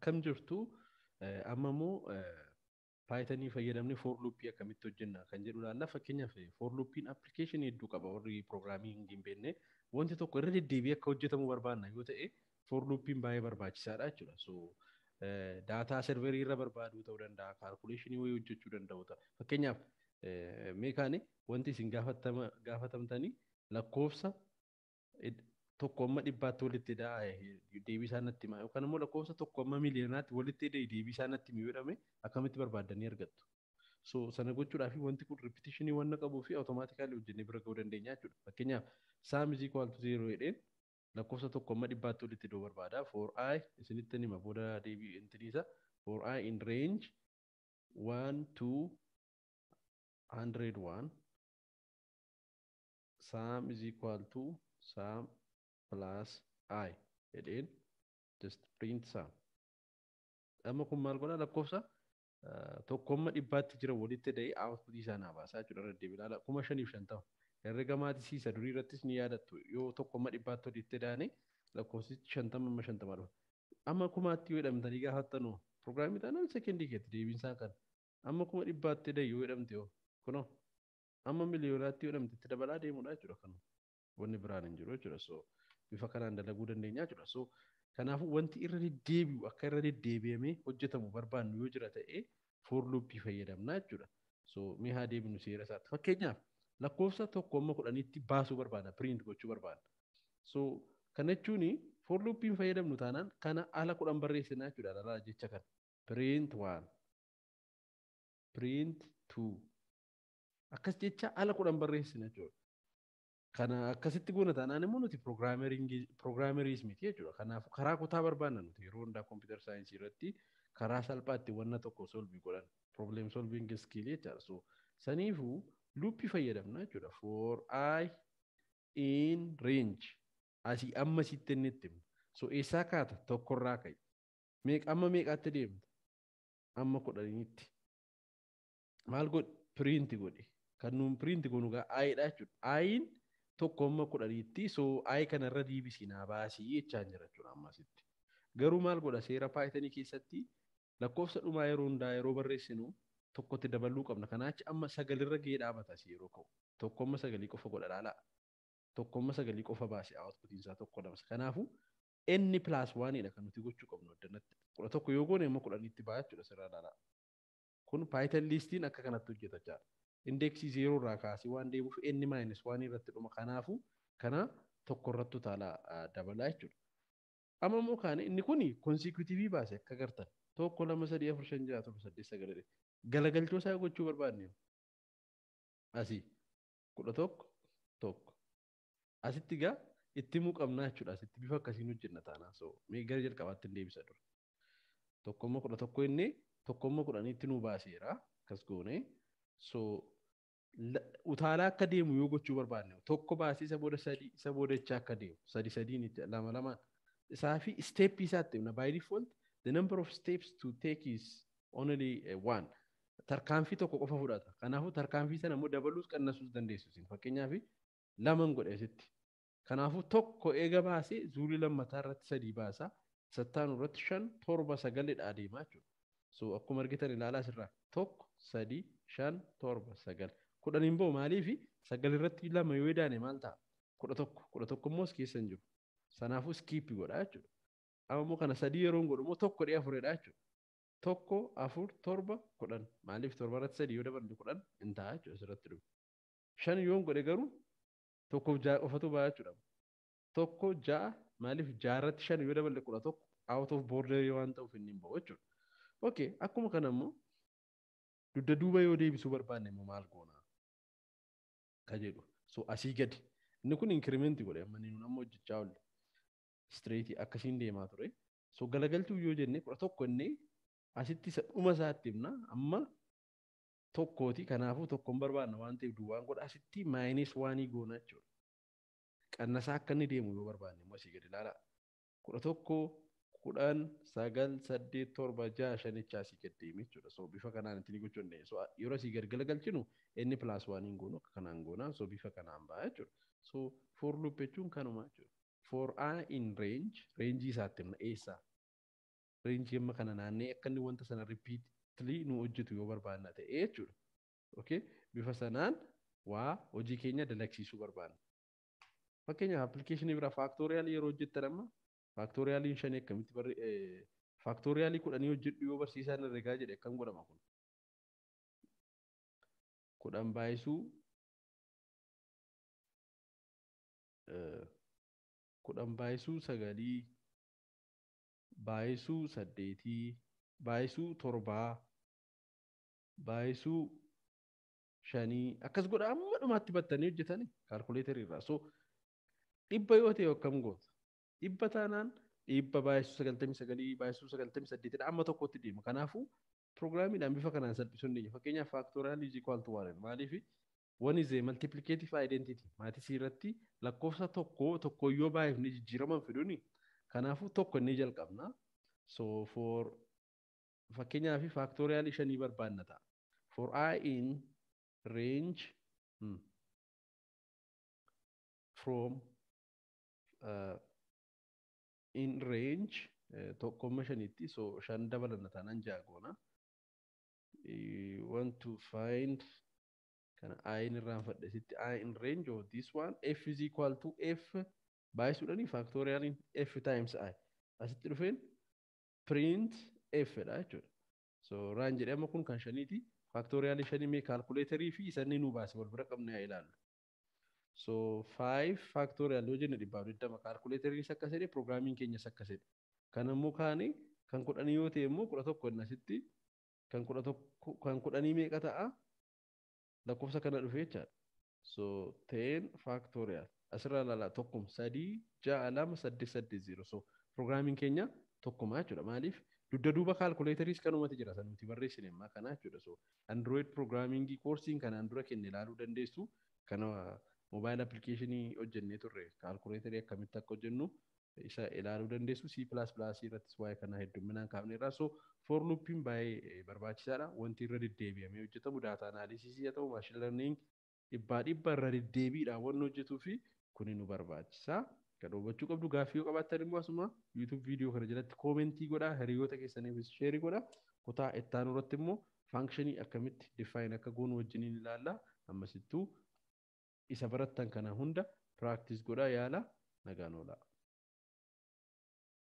Akkam jirtu? Amma immoo Pythonii fayyadamnee for loopii akkamitti hojjenna kan jedhu ilaalla. Fakkeenyaaf, for loopiin applicationii hedduu qaba. Warri programmingii hin beekne, wanti tokko irra deddeebi'ee akka hojjetamu barbaanna yoo ta'e, for loopiin baay'ee barbaachisaadha jechuudha. So data serverii irra barbaaduu ta'uu danda'a, calculationii wayii hojjechuu danda'u ta'a. Fakkeenyaaf, meeqaani wanti isin gaafatamtanii lakkoofsa 1 amma 100tti walitti deebii isaa natti hima yookaan immoo lakkoofsa 1 amma miiliyonaatti walitti deebii isaa natti himi jedhame, akkamitti barbaaddanii argattu? So sana gochuudhaaf wanti kun repetitionii waan qabuu fi automatically hojjennee bira ga'uu dandeenya jechuudha. Fakkeenyaaf, sum is equal to zero jedheen lakkoofsa 1 amma 100tti walitti hidhuu barbaada. For i, isinitti hima booda deebii intiniisa, for i in range 1 to 101, sum is equal to sum plus i jedheen just print sum. Amma kun maal godha? Lakkoofsa 1 amma 100tti jira walitti hidhee output isaa naa baasaa jechuudha. Irra deebi'ee ilaala, 5050. Herrega mathsii isa durii irrattis ni yaadattu, yoo 1 amma 100tti walitti hidhaane lakkoofsichi 50 amma 50 dhufa. Amma kumaatti yoo jedhamtanii gaafattanoo, programii taanaan sekendii keetti deebiin isaa kana. Amma 100,000tti hidhee yoo jedhamte yoo kunoo, amma miliyoonaatti yoo jedhamte itti dabalaa deemudha jechuudha. Kanuma wanni biraan hin jiru jechuudha. So bifa kanaan dalaguu dandeenya jechuudha. So kanaafuu wanti irra deddeebi'u akka irra deddeebi'amee hojjetamu barbaannu yoo jira ta'e, for loopii fayyadamna jechuudha. So mee haa deebinu seera isaatti. Fakkeenyaaf, lakkoofsa 1 amma 10tti baasuu barbaada, print gochuu barbaada. So kana jechuun for loopiin fayyadamnu taanaan kana ala 10 barreessina jechuudha. Dhalaa jecha kana. Print one, print two, akkas jecha ala 10 barreessina jechuudha. Kana akkasitti goona taanaan immoo nuti programmeriis miti jechuudha. Kanaaf karaa kutaa barbaanna. Nuti yeroo hundaa computer scienceii irratti karaa salphaatti wanna tokko solve godhan, problem solving skill jechaadha. So saniifuu loopii fayyadamna jechuudha. For i in range asii amma sitti inni itti himna. So eessaa kaata? Tokkorraa ka'i. Meeqa amma meeqaatti deemta? Amma 10tti. Maal godhi? Print godhi. Kan nuun print goonu gaa i dha jechuudha. I'n 1 amma 10tti, so i kanarra deebisii naa baasii jechaan jira jechuudha ammasitti. Garuu maal godha? Seera Pythonii keessatti lakkoofsa dhumaa yeroo hundaa yeroo barreessinu tokkotti dabaluu qabna. Kanaachi amma sagalirra gahee dhaabata asii yeroo ka'u. 1 amma 9 qofa godha, laalaa. 1 amma 9 qofa baase, outputiin isaa tokko lama. Kanaafuu n plus onedha kan nuti gochuu qabnu addanatti. 11 yoo goone immoo 10tti ba'a jechuudha, sirraa laalaa. Kun Python listiin akka kanatti hojjeta jechaadha. Indexii zero irraa kaasee waan deemuuf n minus one irratti dhuma. Kanaafuu kana tokko irratti utaalaa dabalaa jechuudha. Amma immoo kaane inni kun consecutiveii baase akka gartan, tokko, lama, sadii, afur, shan, ja'a, torba, saddeet, sagal. Galagalchoo isaa gochuu barbaadne, asii 11, tokko asitti gaa itti himuu qabnaa jechuudha. Asitti bifa akkasiin hojjenna taanaa, so mee gara jalqabaatti hin deebisa dura. 1 amma 11 inni 1 amma 10tti nuu baaseera, akkas goone. So utaalaa akka deemu yoo gochuu barbaanne, tokko baasee isa booda sadii, isa booda jecha akka deemu, sadi sadiin, lama lamaan isaa fi stepii isaatti himna. By default the number of steps to take is only one. Tarkaanfii tokko qofa fudhata. Kanaafuu tarkaanfii sana immoo dabaluus qannasuus dandeessu isin. Fakkeenyaaf, laman godhe asitti. Kanaafuu tokko eega baasee, zuulii lammataa irratti sadii baasa, sattaanu irratti shan, torba, sagalidha adeemaa jechuudha. So akkuma argitan ilaalaa asirraa, tokko, sadii, shan, torba, sagal, 10 hin ba'u. Maaliifi? Sagal irratti lama yoo idaane maal ta'a? 11. 11 immoo as keessa hin jiru. Sanaafuu skip godha jechuudha. Amma immoo kana sadii yeroo godhu immoo tokko dhee afuridha jechuudha. Tokko, afur, torba, 10. Maaliif? Torba irratti sadii yoo daballe 10 hin ta'a jechuudha asirratti dhufu. Shan yoon godhe garuu tokkoof ja'a qofatu ba'a jechuudha. Tokko, ja'a. Maaliif? Ja'a irratti shan yoo daballe 11, out of border waan ta'uuf inni hin ba'u jechuudha. Okay, akkuma kana immoo dugda duuba yoo deebisuu barbaanne immoo maal goona? Ka jedhu. So asii gadi. Inni kun increment godhe. Amma inni amma hojjechaa oolle. Straight akkasiin deemaa ture. So galagalchuu yoo jenne, 11 inni asitti isa dhuma isaatti himna, amma tokkooti. Kanaafuu tokkoon barbaanna waan ta'eef duwwaan godha, asitti minus oneii goona jechuudha. Qannasaa akka inni deemu yoo barbaanne immoo asii gadi ilaalaa. 11, 10, sagal, saddeet, torba, ja'a, shanichaa asii gad deeme jechuudha. So bifa kanaan ittiin gochuu dandeenya. So yeroo asii gad galagalchinu inni plus oneiin goonu akka kanaan goona. So bifa kanaan ba'a jechuudha. So for loop jechuun kanuma jechuudha. For i in range, range isaatti himna, eessaa? Range amma kana naannee akka inni wanta sana repeatedly nu hojjetu yoo barbaanna ta'e jechuudha. Okay? Bifa sanaan waa hojii keenya dalagsiisuu barbaanna. Fakkeenyaaf appilikeeshinii biraa factorial yeroo hojjettan amma factorialiin shanii akkamitti barre factorial 10 hojjedhu yoo barsiisaan herregaa jedhe akkam godhama kun? 10 baay'isuu 10 baay'isuu 9 baay'isuu 8 baay'isuu 7 baay'isuu 5 akkas godha amma dhumaatti battanii hojjetanii kaalkuleetarii irraa. So 100 yoo ta'e akkam goota? 100 taanaan 100 baay'isuu 99 baay'isuu 98 amma tokkotti deema. Kanaafuu piroogiraamiidhaan bifa kanaan salphisuu dandeenya. Fakkeenyaaf factorial is equal to 1 maaliif one is a multiplicative identity maatisii irratti lakkoofsa tokko tokko yoo baay'ifne jijjiiraman fiduuni. Kanaafuu tokko inni jalqabna. So for fakkeenyaaf factorial 5 barbaanna ta'a. For I in range from in range 1.5tti so 5 dabalanna taanaan 6 goona. You want to find kana I in irraanfadhe sitti I in range of this one f is equal to f baay'isuudhaani factorial f times I asitti dhufeen print f dha jechuudha. So raan jedhee amma kun kan 5ti factorial 5 mee calculatorii fi isanni nu baase wal bira qabnee haa ilaallu. So 5 factorial yoo jenne 120 calculatoriinis akkas jedhe piroogiraamiin keenyas akkas jedhe. Kan ammoo kaane kan 10 yoo ta'e immoo 11 inni asitti kan 11 kan 10 meeqa ta'a? Lakkoofsa kana dhufe jechaadha. So 10 factorial asirraa ilaalaa 1 3 6 2 8 8 0. So piroogiraamiin keenya tokkuma jechuudha. Maaliif dugda duuba kaalkuleetariis kanumatti jira san nuti barreessine ammaa kana jechuudha. So Android programming koorsiin kanaan dura kenne ilaaluu dandeessu. Kana mobile applicationii hojjennee turre kaalkuleetarii akkamitti akka hojjennu isa ilaaluu dandeessu. C++ irrattis waa'ee kanaa hedduminaan kaafneerra. So for loopiin baay'ee barbaachisaadha. Wanti irra deddeebi'amee hojjetamu data analysis haa ta'u machine learning 100% irra deddeebiidhaan wanni hojjetuu fi kuni nu barbaachisa. Kan hubachuu qabdu gaaffii yoo qabaattan immoo asuma YouTube viidiyoo kana jalatti koomentii godhaa, hiriyoota keessaniifis sheerii godhaa. Kutaa itti aanu irratti immoo faankishinii akkamitti define akka goonu wajjiniin ilaalla. Ammasittuu isa barattan kana hunda practice godhaa yaala nagaan oolaa.